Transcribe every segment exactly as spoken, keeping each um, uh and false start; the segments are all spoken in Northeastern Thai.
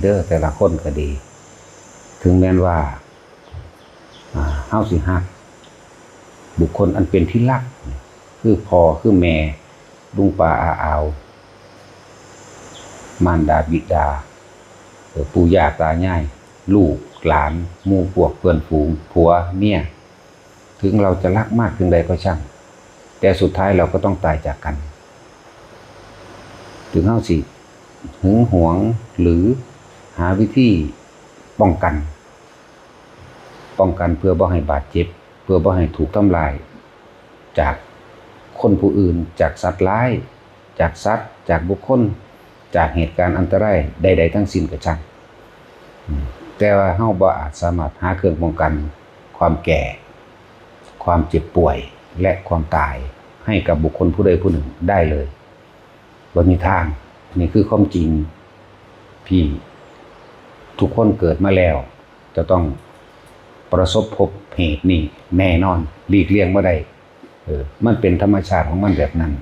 เด้อ แต่ละคนก็ดี ถึงแม้นว่า อ่า เฮาสิฮัก บุคคลอันเป็นที่รัก คือพ่อ คือแม่ ลุงป้าอาอาว มารดาบิดา เอ่อ ปู่ย่าตายาย ลูกหลาน หมู่พวกเพื่อนฝูง ผัวเมีย ถึงเราจะรักมากเพียงใดก็ช่าง แต่สุดท้ายเราก็ต้องตายจากกัน ถึงเฮาสิหึงหวงหรือหาวิธีป้องกัน ป้องกันเพื่อบ่ให้บาดเจ็บ เพื่อบ่ให้ถูกทำลาย จากคนผู้อื่น จากสัตว์ร้าย จากสัตว์ จากบุคคล จากเหตุการณ์อันตรายใดๆทั้งสิ้นก็ช่าง อืม แต่ว่าเฮาบ่อาจสามารถหาเครื่องป้องกันความแก่ ความเจ็บป่วย และความตายให้กับบุคคลผู้ใดผู้หนึ่งได้เลย บ่มีทาง นี่คือความจริงที่ทุกคนเกิดมาแล้ว จะต้องประสบพบเหตุนี้แน่นอน หลีกเลี่ยงบ่ได้ เออ มันเป็นธรรมชาติของมันแบบนั้น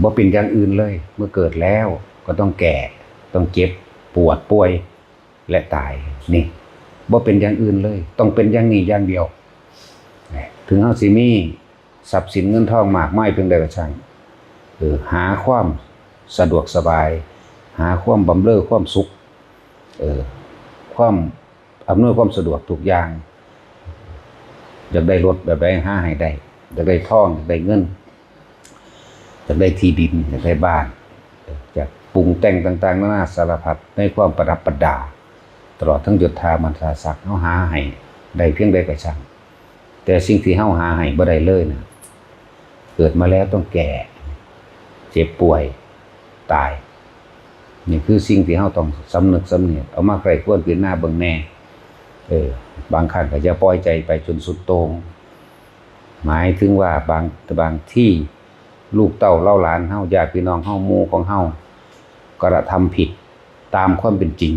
บ่เป็นอย่างอื่นเลย เมื่อเกิดแล้วก็ต้องแก่ ต้องเจ็บ ปวด ป่วย และตาย นี่ บ่เป็นอย่างอื่นเลย ต้องเป็นอย่างนี้อย่างเดียว ถึงเฮาสิมีทรัพย์สินเงินทองมากมายเพียงใดก็ช่าง เออ หาความสะดวกสบาย หาความบำเรอความสุข เออ ความอำนวยความสะดวกทุกอย่าง อยากได้รถแบบใดหาให้ได้ อยากได้ทอง อยากได้เงิน อยากได้ที่ดิน อยากได้บ้าน อยากปรุงแต่งต่างๆนานาสารพัดในความประดับประดา ตลอดทั้งยศถาบรรดาศักดิ์ เฮาหาให้ได้เพียงใดก็ช่าง แต่สิ่งที่เฮาหาให้บ่ได้เลยนะ เกิดมาแล้วต้องแก่ เจ็บป่วย ตาย นี่คือสิ่งที่เฮาต้องสำนึกสำเนียก เอามาใคร่ครวญพิจารณาเบิ่งแน่ เออ บางครั้งก็อย่าปล่อยใจไปจนสุดโต่ง หมายถึงว่าบาง บางทีลูกเต้าเหล่าหลานเฮา ญาติพี่น้องเฮา หมู่ของเฮา กระทำผิดตามความเป็นจริง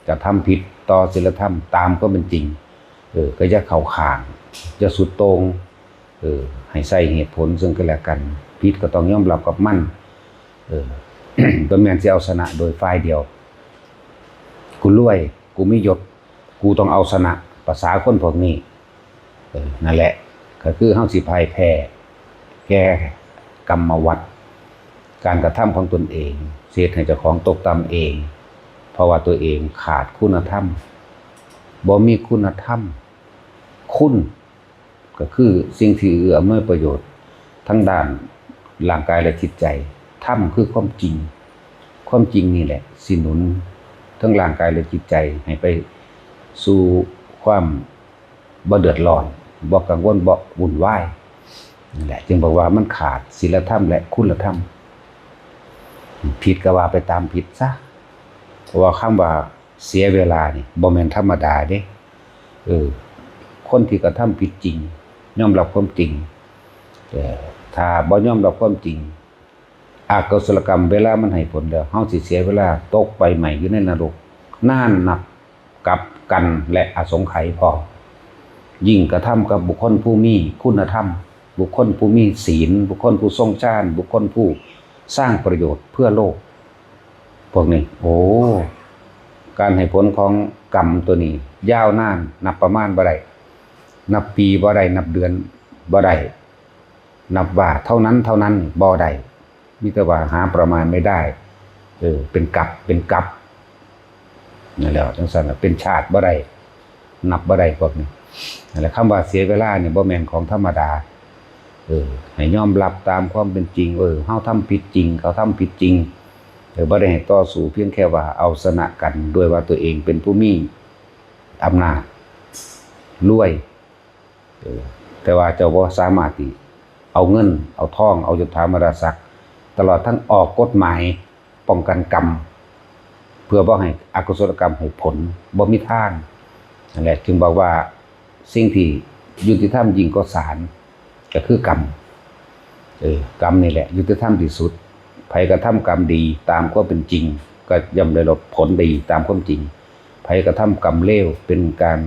กระทำผิดต่อศีลธรรมตามความเป็นจริง เออ ก็อย่าเข้าข้าง อย่าสุดโต่ง เออ ให้ใช้เหตุผลซึ่งกันและกัน ผิดก็ต้องยอมรับกับมัน เออ บ่แม่นสิเอาชนะโดยฝ่ายเดียว กูรวย กูมียศ กูต้องเอาชนะ ประสาคนพวกนี้ เออ นั่นแหละ ก็คือเฮาสิพ่ายแพ้แก่กรรมวัฏ การกระทำของตนเอง สิเฮ็ดให้เจ้าของตกต่ำเอง เพราะว่าตัวเองขาดคุณธรรม บ่มีคุณธรรม คุณ ก็คือสิ่งที่เอื้ออำนวยประโยชน์ทั้งด้านร่างกายและจิตใจ ธรรมคือความจริง ความจริงนี่แหละสิหนุนทั้งร่างกายและจิตใจให้ไปสู่ความบ่เดือดร้อน บ่กังวล บ่วุ่นวาย นั่นแหละ จึงบอกว่ามันขาดศีลธรรมและคุณธรรม ผิดก็ว่าไปตามผิดซะ เพราะว่าคำว่าเสียเวลานี่บ่แม่นธรรมดาเด้ เออ คนที่กระทำผิดจริง ยอมรับความจริง เออ ถ้าบ่ยอมรับความจริง อกุศลกรรมเวลามันให้ผลแล้ว เฮาสิเสียเวลาตกไฟไหม้อยู่ในนรก นานนับกับกรรมและอสงไขยพร้อม ยิ่งกระทำกับบุคคลผู้มีคุณธรรม บุคคลผู้มีศีล บุคคลผู้ทรงฌาน บุคคลผู้สร้างประโยชน์เพื่อโลก พวกนี้ โอ้ การให้ผลของกรรมตัวนี้ยาวนาน นับประมาณบ่ได้ นับปีบ่ได้ นับเดือนบ่ได้ นับว่าเท่านั้นเท่านั้นบ่ได้ มีแต่ว่าหาประมาณไม่ได้ เออ เป็นกับ เป็นกับ นั่นแหละ จังซั่นน่ะ เป็นชาติบ่ได้ นับบ่ได้พวกนี้ นั่นแหละ คำว่าเสียเวลานี่บ่แม่นของธรรมดา เออ ให้ยอมรับตามความเป็นจริง เออ เฮาทำผิดจริง เขาทำผิดจริง เออ บ่ได้ให้ต่อสู้ เพียงแค่ว่าเอาชนะกัน ด้วยว่าตัวเองเป็นผู้มีอำนาจ รวย เออ แต่ว่าเจ้าบ่สามารถที่เอาเงิน เอาทอง เอายศถาบรรดาศักดิ์ ตลอดทั้งออกกฎหมายป้องกันกรรม เพื่อบ่ให้อกุศลกรรมให้ผล บ่มีทาง นั่นแหละ จึงบอกว่าสิ่งที่ยุติธรรมยิ่งกว่าศาล ก็คือกรรม เออ กรรมนี่แหละยุติธรรมที่สุด ไผกระทำกรรมดีตามความเป็นจริง ก็ย่อมได้รับผลดีตามความจริง ไผกระทำกรรมเลว เป็นการ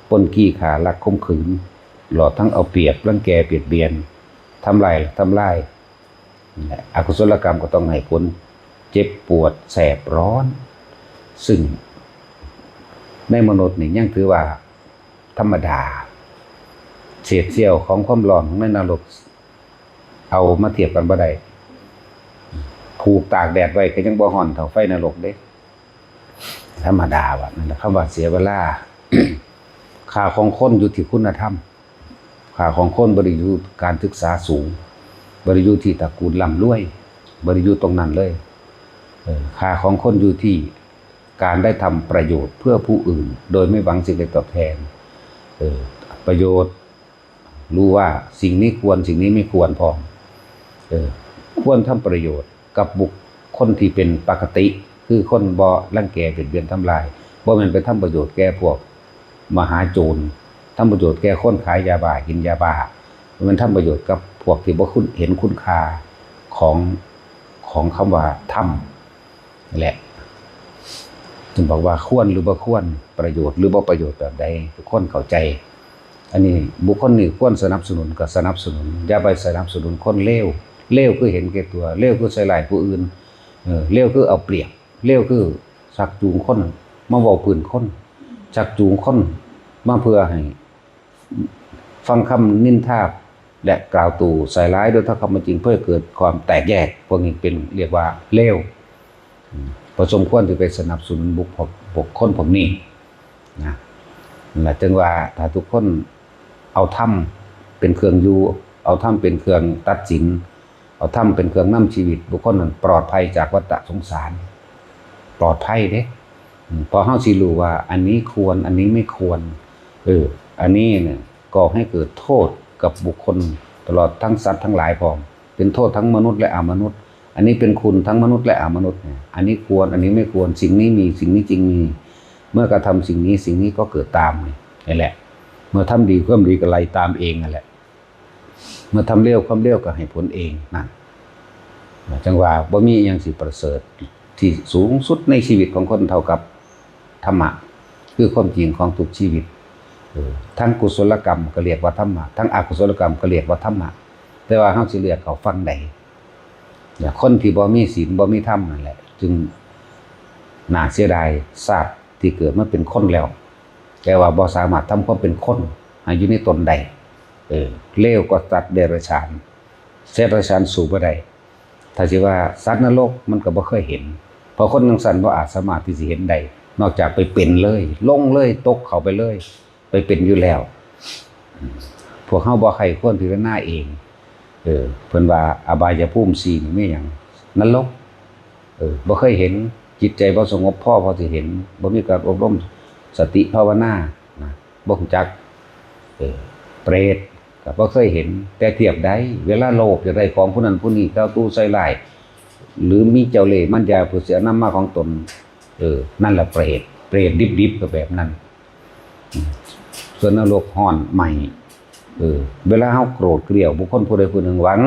ปล้นจี้ฆ่าลักข่มขืน หลอกทั้งเอาเปรียบ รังแกเบียดเบียน ทำลาย ทำลาย นั่นแหละ อกุศลกรรมก็ต้องให้ผลเจ็บปวดแสบร้อน ซึ่งในมนุษย์นี่ยังถือว่าธรรมดา เศษเสี้ยวของความร้อนของในนรก เอามาเทียบกันบ่ได้ ผูกตากแดดไว้ก็ยังบ่ร้อนเท่าไฟนรกเด้ ธรรมดาว่ะ นั่นแหละคำว่าเสียเวลา ค่าของคนอยู่ที่คุณธรรม ค่าของคนบ่ได้อยู่การศึกษาสูง บ่ได้อยู่ที่ตระกูลร่ำรวย บ่ได้อยู่ตรงนั้นเลย เออ ค่าของคนอยู่ที่การได้ทำประโยชน์เพื่อผู้อื่น โดยไม่หวังสิ่งใดตอบแทน เออ ประโยชน์ รู้ว่าสิ่งนี้ควร สิ่งนี้ไม่ควรพร้อม เออ ควรทำประโยชน์กับบุคคลที่เป็นปกติ คือคนบ่รังแกเบียดเบียนทำลาย บ่แม่นไปทำประโยชน์แก่พวกมหาโจร ทำประโยชน์แก่คนขายยาบ้า กินยาบ้า บ่แม่นทำประโยชน์กับพวกที่บ่คุณ เห็นคุณค่าของ ของคำว่าธรรม นี่แหละ จึงบอกว่าควรหรือบ่ควร ประโยชน์หรือบ่ประโยชน์แบบใด ทุกคนเข้าใจ อันนี้บุคคลนี้ควรสนับสนุนก็สนับสนุน อย่าไปสนับสนุนคนเลว เลวคือเห็นแก่ตัว เลวคือใส่ร้ายผู้อื่น เออ เลวคือเอาเปรียบ เลวคือชักจูงคนมาเว้าพื้นคน ชักจูงคนมาเพื่อให้ ฟังคำนินทาและกล่าวตู่ใส่ร้ายโดยถ้อยคำไม่จริง เพื่อเกิดความแตกแยก พวกนี้เป็นเรียกว่าเลว อืม บ่สมควรที่ไปสนับสนุนบุคคล บุคคลพวกนี้นะ นั่นแหละจึงว่าถ้าทุกคนเอาธรรมเป็นเครื่องอยู่ เอาธรรมเป็นเครื่องตัดสิน เอาธรรมเป็นเครื่องนำชีวิต บุคคลนั้นปลอดภัยจากวัฏสงสาร ปลอดภัยเด้ อืม เพราะเฮาสิรู้ว่าอันนี้ควร อันนี้ไม่ควร เออ อันนี้เนี่ยก่อให้เกิดโทษกับบุคคล ตลอดทั้งสัตว์ทั้งหลายพร้อม เป็นโทษทั้งมนุษย์และอมนุษย์ อันนี้เป็นคุณทั้งมนุษย์และอมนุษย์เนี่ย อันนี้ควร อันนี้ไม่ควร สิ่งนี้มี สิ่งนี้จึงมี เมื่อกระทำสิ่งนี้ สิ่งนี้ก็เกิดตาม นี่แหละ เมื่อทำดี ความดีก็ไหลตามเองนั่นแหละ เมื่อทำเลว ความเลวก็ให้ผลเอง นั่น จังว่าบ่มีอิหยังสิประเสริฐที่สูงสุดในชีวิตของคนเท่ากับธรรมะ คือความจริงของทุกชีวิต เออ ทั้งกุศลกรรมก็เรียกว่าธรรมะ ทั้งอกุศลกรรมก็เรียกว่าธรรมะ แต่ว่าเฮาสิเลือกเอาฝั่งใด เนี่ย คนที่บ่มีศีล บ่มีธรรมนั่นแหละ จึงน่าเสียดาย ชาติที่เกิดมาเป็นคนแล้ว แต่ว่าบ่สามารถทำความเป็นคนให้อยู่ในตนได้ เออ เลวกว่าสัตว์เดรัจฉาน สัตว์เดรัจฉานสู้บ่ได้ ถ้าสิว่าสัตว์นรกมันก็บ่เคยเห็น เพราะคนจั่งซั้นบ่อาจสามารถที่สิเห็นได้ นอกจากไปเป็นเลย ลงเลย ตกเข้าไปเลย ไปเป็นอยู่แล้ว พวกเฮาบ่ใคร่ควรพิจารณาเอง เออ เพิ่นว่าอบายภูมิสี่นี่มีหยัง นรก เออ บ่เคยเห็น จิตใจบ่สงบพอพอสิเห็น บ่มีการอบรมสติภาวนา นะ บ่รู้จัก เออ เปรตก็บ่เคยเห็น แต่เทียบได้ เวลาโลภอยากได้ของผู้นั้นผู้นี้ เจ้าตู้ใส่ร้าย หรือมีเจ้าเล่ห์มารยาเพื่อสิเอานำมาของตน เออ นั่นแหละเปรต เปรตดิบๆก็แบบนั้น อืม ส่วนนรกฮ้อนไหม้ เออ เวลาเฮาโกรธเกลี้ยวบุคคลผู้ใดผู้หนึ่ง หวัง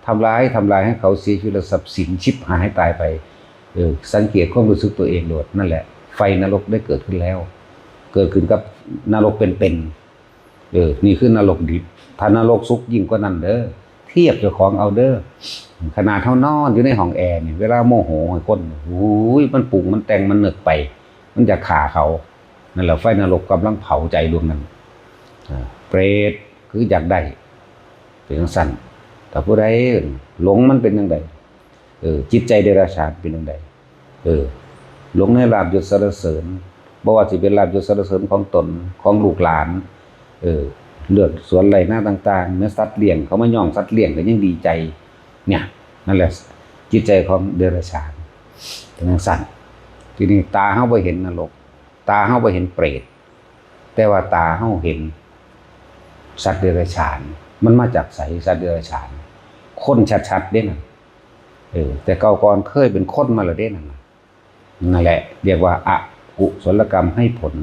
ทำร้าย ทำลายให้เขาเสียชีวิตและทรัพย์สินฉิบหายตายไป เออ สังเกตความรู้สึกตัวเองโลด นั่นแหละ ไฟนรกได้เกิดขึ้นแล้ว เกิดขึ้นกับนรกเป็นๆ เออ นี่คือนรกดิบ ถ้านรกสุกยิ่งกว่านั้นเด้อ เทียบเจ้าของเอาเด้อ ขนาดเฮานอนอยู่ในห้องแอร์นี่ เวลาโมโหให้คน โอ้ย มันปรุง มันแต่ง มันนึกไป มันอยากฆ่าเขา นั่นแหละ ไฟนรกกำลังเผาใจดวงนั้น อ่า เปรตคืออยากได้ เป็นจั่งซั้น แต่ผู้ใดหลงมันเป็นจั่งใด เออ จิตใจเดรัจฉานเป็นจั่งใด เออ หลงในลาภยศสรรเสริญ บ่ว่าสิเป็นลาภยศสรรเสริญของตน ของลูกหลาน เออ เลือกสวนไร่นาต่างๆ แม้สัตว์เลี้ยง เขามาย่องสัตว์เลี้ยงก็ยังดีใจ เนี่ย นั่นแหละ จิตใจของเดรัจฉาน เป็นจั่งซั้น ทีนี้ตาเฮาบ่เห็นนรก ตาเฮาบ่เห็นเปรต แต่ว่าตาเฮาเห็นสัตว์เดรัจฉาน มันมาจากไส สัตว์เดรัจฉาน คนชัดๆเด้นั่น เออ แต่เก่าก่อนเคยเป็นคนมาแล้วเด้นั่นน่ะ นั่นแหละ เรียกว่าอกุศลกรรมให้ผล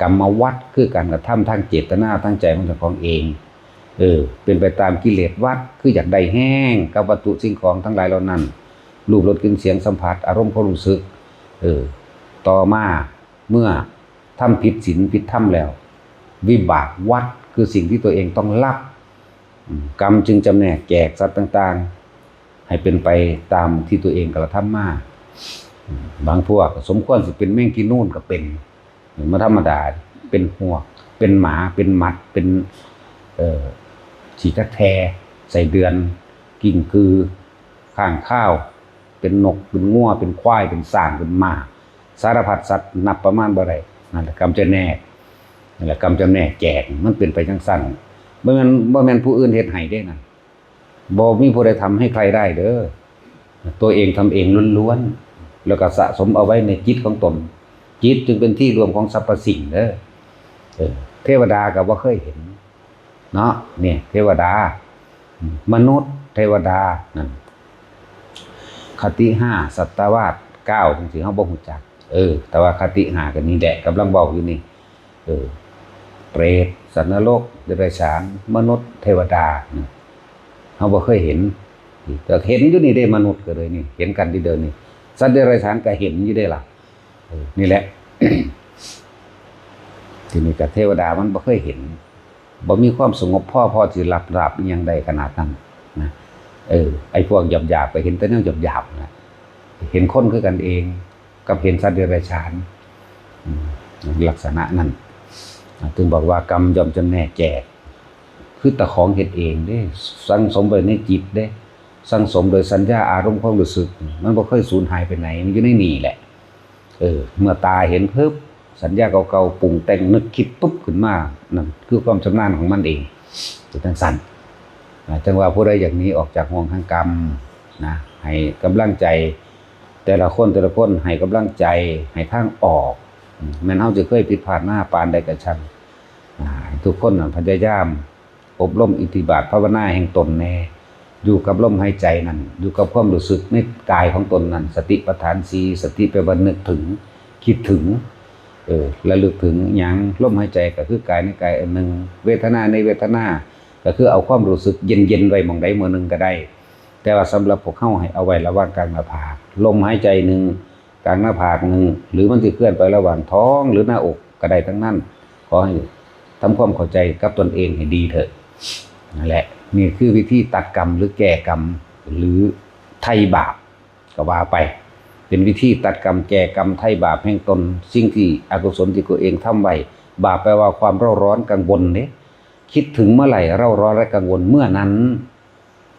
กรรมวัฏคือการกระทำทางเจตนาทางใจของเจ้าของเอง เออ เป็นไปตามกิเลสวัฏ คืออยากได้แฮงกับวัตถุสิ่งของทั้งหลายเหล่านั้น รูป รส กลิ่น เสียง สัมผัส อารมณ์ ความรู้สึก เออ ต่อมาเมื่อทำผิดศีลผิดธรรมแล้ว วิบากวัฏ คือสิ่งที่ตัวเองต้องรับ อืม กรรมจึงจำแนกแจกสัตว์ต่างๆ ให้เป็นไปตามที่ตัวเองกระทำมา บางพวกก็สมควรสิเป็นแมงกีนูนก็เป็น มันธรรมดา เป็นหวก เป็นหมา เป็นหมัด เป็น เอ่อ ขี้จักแท ไส้เดือน กิ้งกือ ค้างคาว เป็นนก เป็นงัว เป็นควาย เป็นช้าง เป็นม้า สารพัดสัตว์นับประมาณบ่ได้ นั่นแหละกรรมจำแนก นั่นแหละกรรมจำแนกแจก มันเป็นไปจั่งซั้น บ่แม่น บ่แม่นผู้อื่นเฮ็ดให้เด้นั่น บ่มีผู้ใดทำให้ใครได้เด้อ ตัวเองทำเองล้วนๆ แล้วก็สะสมเอาไว้ในจิตของตน จิตจึงเป็นที่รวมของสรรพสิ่งเด้อ เออ เทวดาก็บ่เคยเห็น เนาะ เนี่ย เทวดา มนุษย์ เทวดา นั่น คติห้า สัตวาสเก้า จั่งซี้ เฮาบ่ฮู้จัก เออ แต่ว่าคติห้าก็นี่แหละ กำลังเว้าอยู่นี่ เออ เปรต สัตว์นรก เดรัจฉาน มนุษย์ เทวดา นะ เฮาบ่เคยเห็น แต่เห็นอยู่นี่เด้ มนุษย์ก็เลยนี่ เห็นกันอยู่เดี๋ยวนี้ สัตว์เดรัจฉานก็เห็นอยู่เด้ล่ะ เออ นี่แหละ ทีนี้ก็เทวดามันบ่เคยเห็น บ่มีความสงบพอ พอสิหลับหลับอิหยังได้ขนาดนั้นนะ เออ ไอ้พวกหยาบๆ ก็เห็นแต่แนวหยาบๆ นะ เห็นคนคือกันเอง กับเห็นสัตว์เดรัจฉาน อืม ลักษณะนั้น อ่า ถึงบอกว่ากรรมย่อมจำแนกแจก คือตาของเฮ็ดเองเด้ สั่งสมไว้ในจิตเด้ สั่งสมโดยสัญญาอารมณ์ความรู้สึก มันบ่เคยสูญหายไปไหน มันอยู่ในนี่แหละ เออ เมื่อตาเห็นปุ๊บ สัญญาเก่าๆ ปรุงแต่งนึกคิดปุ๊บขึ้นมา นั่นคือความชำนาญของมันเอง เป็นจั่งซั้น อ่า จั่งว่าผู้ใดอยากหนีออกจากห่วงแห่งกรรมนะ ให้กำลังใจ แต่ละคน แต่ละคน ให้กำลังใจ ให้ทางออก อืม แม้นเฮาจะเคยผิดพลาดมาปานใดก็ช่าง อ่า ให้ทุกคนน่ะพยายามอบรมอิทธิบาทภาวนาแห่งตนแน่ อยู่กับลมหายใจนั่น อยู่กับความรู้สึกในกายของตนนั่น สติปัฏฐานสี่ สติแปลว่านึกถึง คิดถึง เออ ระลึกถึงหยัง ลมหายใจก็คือกายในกายอันหนึ่ง เวทนาในเวทนา ก็คือเอาความรู้สึกเย็นๆ ไว้หม่องใดหม่องหนึ่งก็ได้ แต่ว่าสำหรับพวกเฮาให้เอาไว้ระหว่างกลางหน้าผาก ลมหายใจหนึ่ง กลางหน้าผากหนึ่ง หรือมันสิเคลื่อนไประหว่างท้องหรือหน้าอกก็ได้ทั้งนั้น ขอให้ทำความเข้าใจกับตนเองให้ดีเถอะ นั่นแหละ นี่คือวิธีตัดกรรมหรือแก้กรรม หรือไถ่บาปก็ว่าไป เป็นวิธีตัดกรรมแก้กรรมไถ่บาปแห่งตน สิ่งที่อกุศลที่ตัวเองทำไว้ บาปแปลว่าความเร่าร้อนกังวลเด้ คิดถึงเมื่อไหร่เร่าร้อนและกังวลเมื่อนั้น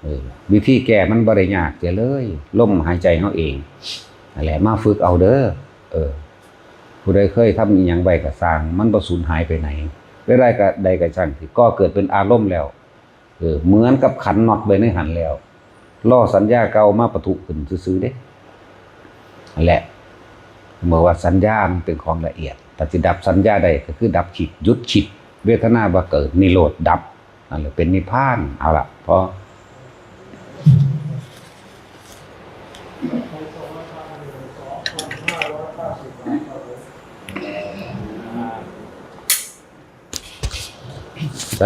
เออ วิธีแก้มันบ่ได้ยากเจ้าเลย ลมหายใจเฮาเอง นั่นแหละ มาฝึกเอาเด้อ เออ ผู้ใดเคยทำอิหยังไว้ก็ซ่าง มันบ่สูญหายไปไหน เวลาก็ใดก็ช่างที่ก่อเกิดเป็นอารมณ์แล้ว เออ เหมือนกับขันน็อตไว้ในหั้นแล้ว รอสัญญาเก่ามาปะทุขึ้นซื่อๆ เด้ นั่นแหละ เมื่อว่าสัญญามันเป็นของละเอียด ถ้าสิดับสัญญาได้ก็คือดับคิด หยุดคิด เวทนาบ่เกิด นิโรธดับ นั่นแหละเป็นนิพพาน เอาละพอ ส